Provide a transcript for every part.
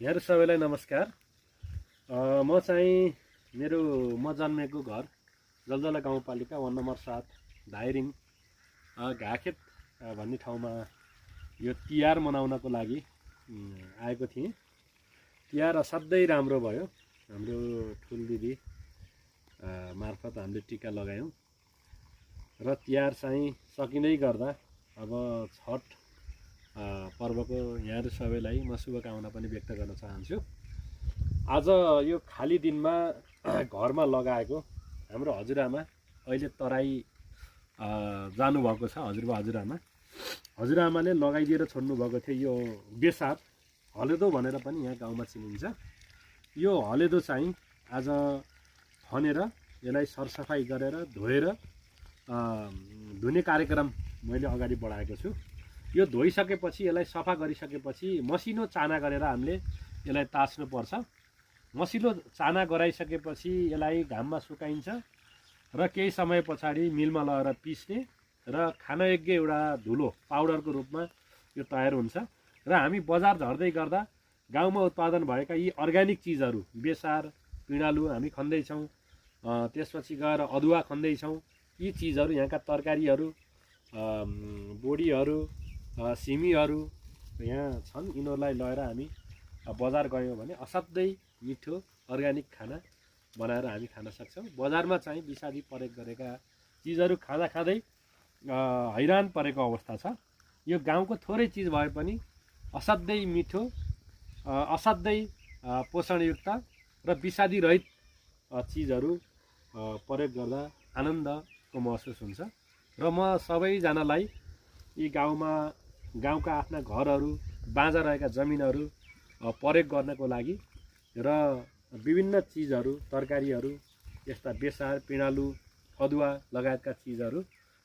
यहाँहरु सबैलाई नमस्कार। म चाहिँ म जन्मेको घर जलजला गाउँपालिका 1 नम्बर 7 धाइरिङ घाखेत भन्ने ठाउँमा यो तिहार मनाउनको लागि आएको थिएँ। तिहार असाध्यै राम्रो भयो। हाम्रो ठुल दिदी मार्फत हामीले टीका लगायौं र तिहार चाहिँ सकिँदै गर्दा अब छठ पर्वको यहाँहरु सबैलाई म शुभकामना पनि व्यक्त गर्न चाहन्छु। आज यो खाली दिनमा घरमा लगाएको हाम्रो हजुरआमा अहिले तराई जानुभएको छ। हजुरआमाले लगाइदिएर छोड्नु भएको थियो यो बेसार हलेदो भनेर पनि यहाँ गाउँमा चिनिन्छ। यो हलेदो चाहिँ आज खनेर यसलाई सरसफाई गरेर धोएर धुने कार्यक्रम मैले अगाडि बढाएको छु। यो धोइसकेपछि यसलाई सफा गरिसकेपछि मसिनो चाना गरेर हामीले यसलाई ताछ्नु पर्छ। मसिनो चाना गराइसकेपछि यसलाई घाममा सुकाइन्छ र केही समय पछाडि मिलमा लगेर पिस्ने र खानयोग्य एउटा धुलो पाउडरको रूपमा यो तयार हुन्छ। र हामी बजार झर्दै गर्दा गाउँमा उत्पादन भएका यी अर्ग्यानिक चिजहरू बेसार पिँडालु हामी खन्दैछौँ। त्यसपछि गएर अदुवा खन्दैछौँ। यी चिजहरू यहाँका तरकारीहरू बोडीहरू सिमीहरू यहाँ छन्। यिनीहरूलाई लगेर हामी बजार गयौँ भने असाध्यै मिठो अर्ग्यानिक खाना बनाएर हामी खान सक्छौँ। बजारमा चाहिँ विषादी प्रयोग गरेका चिजहरू खाँदा खाँदै हैरान परेको अवस्था छ। यो गाउँको थोरै चिज भए पनि असाध्यै मिठो असाध्यै पोषणयुक्त र विषादी रहित चिजहरू प्रयोग गर्दा आनन्दको महसुस हुन्छ। र म सबैजनालाई यी गाउँका आफ्ना घरहरू बाँझा रहेका जमिनहरू प्रयोग गर्नको लागि र विभिन्न चिजहरू तरकारीहरू यस्ता बेसार पिँडालु अदुवा लगायतका चिजहरू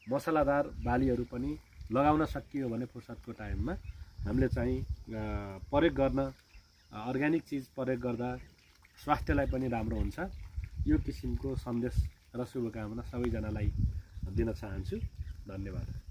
मसलादार बालीहरू पनि लगाउन सकियो भने फुर्सदको टाइममा हामीले चाहिँ प्रयोग गर्न अर्ग्यानिक चिज प्रयोग गर्दा स्वास्थ्यलाई पनि राम्रो हुन्छ। यो किसिमको सन्देश र शुभकामना सबैजनालाई दिन चाहन्छु। धन्यवाद।